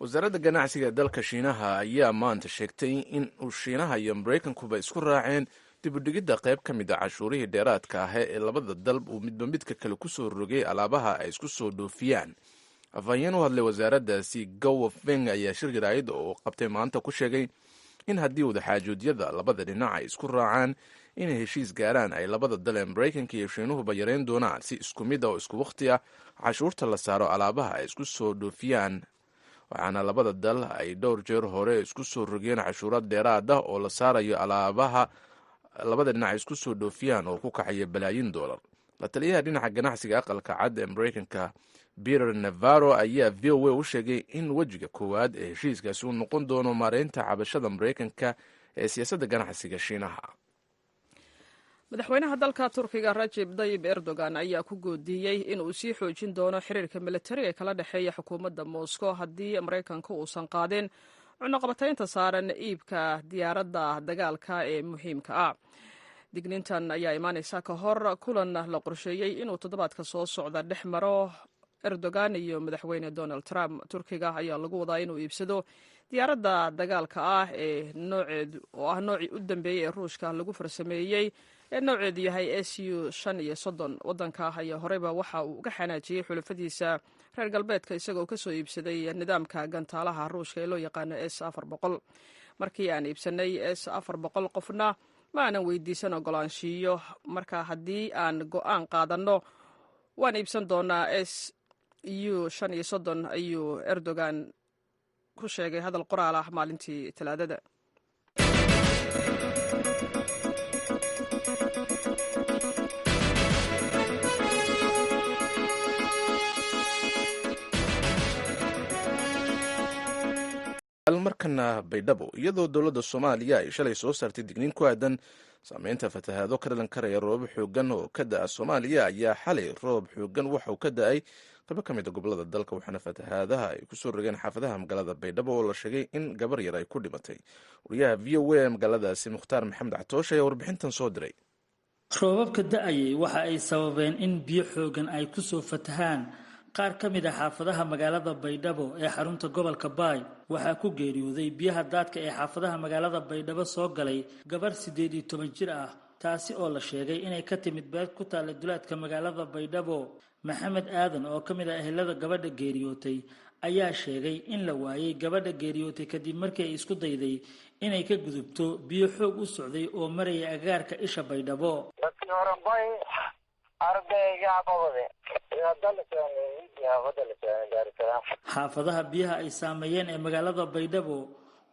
Wasaaradda ganacsiga dalka Shiinaha ayaa maanta sheegtay in uu Shiinaha iyo Maraykankuba isku raaceen dibudhigidda qayb ka mid a cashuurihii dheeraadka ah ee labada dal uu midba midka kale ku soo rogay alaabaha ay isku soo dhoofiyaan. Afhayeen u hadlay wasaaraddaasi, Gowa Feng, ayaa shir jaraa'id oo qabtay maanta ku sheegay in haddii wadaxaajoodyada labada dhinac ay isku raacaan inay heshiis gaaraan, ay labada dal ee Maraykanka iyo Shiinuhuba yareyn doonaan si isku mid ah oo isku wakhti ah cashuurta la saaro alaabaha ay isku soo dhoofiyaan. Waxaana labada dal ay dhowr jeer hore isku soo rogeen cashuuro dheeraad ah oo la saarayo alaabaha labada dhinac ay isku soo dhoofiyaan oo ku kacaya balaayin doolar. La taliyaha dhinaca ganacsiga Aqalka Cad ee Maraykanka, Peter Navarro, ayaa VOA u sheegay in wejiga koowaad ee heshiiskaasi uu noqon doono maareynta cabashada Maraykanka ee siyaasadda ganacsiga Shiinaha. Madaxweynaha dalka Turkiga, Rajib Dayib Erdogan, ayaa ku goodiyey inuu sii xoojin doono xiriirka militari ee kala dhexeeya xukuumadda Moscow haddii Maraykanka uusan qaadin cunaqabataynta saaran iibka diyaaradda dagaalka ee muhiimka ah. Digniintan ayaa imaaneysa ka hor kulan la qorsheeyey inuu toddobaadka soo socda dhex maro Erdogan iyo Madaxweyne Donald Trump. Turkiga ayaa lagu wadaa inuu iibsado diyaaradda dagaalka ah ee nooceed oo ah noocii u dambeeyey ee Ruushka lagu farsameeyey ee nooceedu yahay SU 35. Waddanka ayaa horeyba waxa uu uga xanaajiyey xulafadiisa reer galbeedka isagoo kasoo iibsaday nidaamka gantaalaha Ruushka ee loo yaqaano S 400. "Markii aan iibsanay S 400, qofna ma aanan weydiisan ogolaanshiiyo. Marka haddii aan go'aan qaadanno, waan iibsan doonaa SU 35," ayuu Erdogan ku sheegay hadal qoraal ah maalintii Talaadada. Markana Baydhabo. Iyadoo dowladda Soomaaliya ay shalay soo saartay digniin ku aadan saameynta fatahaado ka dhalan karaya roobab xoogan oo ka da'a Soomaaliya, ayaa xalay roob xoogan waxauu ka da'ay qaybo ka mid a gobolada dalka, waxaana fatahaadaha ay kusoo rogeen xaafadaha magaalada Baydhabo oo la sheegay in gabar yar ay ku dhimatay. Wariyaha VOA ee magaaladaasi, Mukhtaar Maxamed Catoosh, ayaa warbixintan soo diray. Roobabka da'ayay waxa ay sababeen in biyo xoogan ay kusoo fatahaan qaar ka mid ah xaafadaha magaalada Baydhabo ee xarunta gobolka Baay. Waxaa ku geeriyooday biyaha daadka ee xaafadaha magaalada Baydhabo soo galay gabarh 18 jir ah, taasi oo la sheegay inay ka timid beed ku taalla duleedka magaalada Baydhabo. Maxamed Aadan oo ka mid ah ehelada gabadha geeriyootay ayaa sheegay in la waayay gabadha geeriyootay kadib markii ay isku dayday inay ka gudubto biyo xoog u socday oo maraya agagaarka isha Baydhabo. Xaafadaha biyaha ay saameeyeen ee magaalada Baydhabo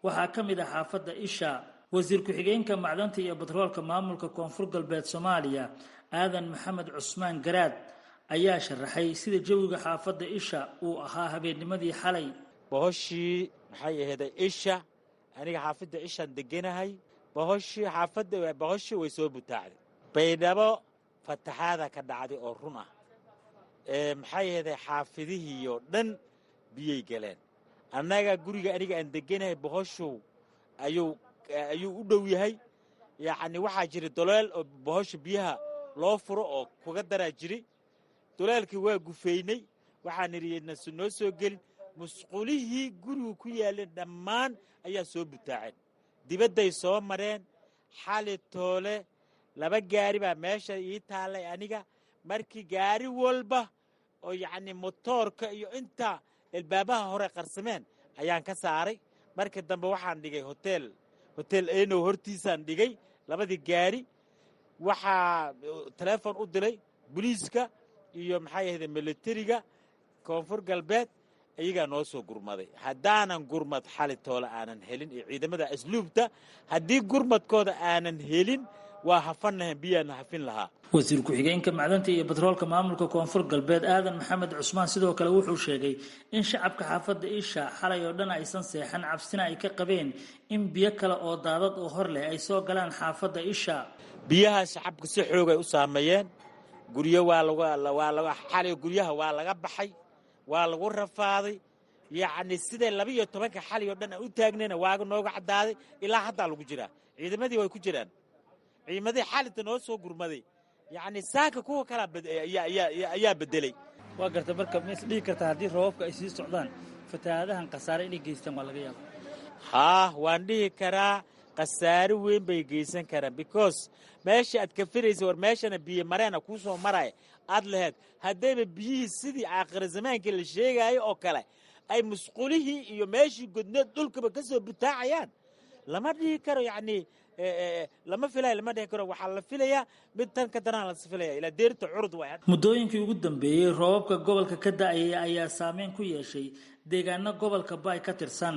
waxaa ka mid ah xaafadda Isha. Wasiir ku-xigeenka macdanta iyo batroolka maamulka Koonfur Galbeed Soomaaliya, Aadan Maxamed Cusmaan Garaad, ayaa sharaxay sida jawiga xaafadda Isha uu ahaa habeennimadii xalay. Bohoshii maxay aheeday Isha? Aniga xaafadda Ishaan deganahay. Bohoshii xaafadda, bohoshii way soo butaacday. Baydhabo fataxaada ka dhacday oo run ah. Maxay aheeday, xaafidihiioo dhan biyay galeen. Annaga guriga aniga aan deganahay bohoshow ayuu u dhow yahay. Yacni waxaa jira doleel oo bohosha biyaha loo furo oo kuga daraa jiray. Doleelkii waa gufeynay, waxaan idhi nasu noo soo gelin. Musqulihii gurigu ku yaaleen dhammaan ayaa soo butaaceen, dibadday soo mareen. Xali toole laba gaari baa meesha ii taallay aniga. Markii gaari walba oo yacni motoorka iyo inta albaabaha hore qarsameen ayaan ka saaray. Marka dambe waxaan dhigay Hotel Enow hortiisaan dhigay labadii gaari. Waxaa teleefon u diray boliiska iyo maxay ahayde militariga Koonfur Galbeed, iyagaa noo soo gurmaday. Haddaanan gurmad xali toole aanan helin iyo ciidamada asluubta, haddii gurmadkooda aanan helin, waa hafanahan, biyaana hafin lahaa. Wasiir ku-xigeenka macdanta iyo batroolka maamulka Koonfur Galbeed, Aadan Maxamed Cusmaan, sidoo kale wuxuu sheegay in shacabka xaafadda Isha xalay oo dhan aysan seexan, cabsina ay ka qabeen in biyo kale oo daadad oo hor leh ay soo galaan xaafadda Isha. Biyaha shacabka si xoogay u saameeyeen. Guryo waa laga xalay, guryaha waa laga baxay, waa lagu rafaaday. Yacni sidee 12-ka xalay oo dhan aan u taagnayna waaga nooga caddaaday. Ilaa haddaa lagu jiraa. Ciidamadii way ku jiraan, ciidamadii xalinta noo soo gurmaday. Yacni saaka kuwa kalaa ayaa beddelay. Waa garta. Marka ma is dhihi kartaa haddii roobabka ay sii socdaan Fatahaadahan khasaare inay geystaan waa laga yaaba? Haa, waan dhihi karaa, khasaare weyn bay geysan karaan, because meesha aad ka filaysa war meeshana biyo mareena kuu soo maraya aad laheyd, haddayba biyihii sidii aakhira zamaankii la sheegaayo oo kale ay musqulihii iyo meeshii godneed dhulkaba ka soo butaacayaan, lama dhihi karo, yacnii lama filayo, lama dhihi karo. Waxaa la filayaa mid tan ka daran la filaya ilaa deerta curud waay. Muddooyinkii ugu dambeeyey roobabka gobolka ka da-ayay ayaa saameyn ku yeeshay deegaano gobolka Baay ka tirsan,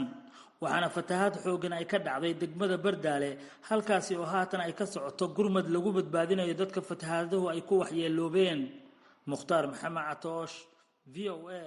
waxaana fatahaad xooggan ay ka dhacday degmada Bardaale, halkaasi oo haatan ay ka socoto gurmad lagu badbaadinayo dadka fatahaaduhu ay ku waxyeeloobeen. Mukhtaar Maxamed Catoosh, VOA.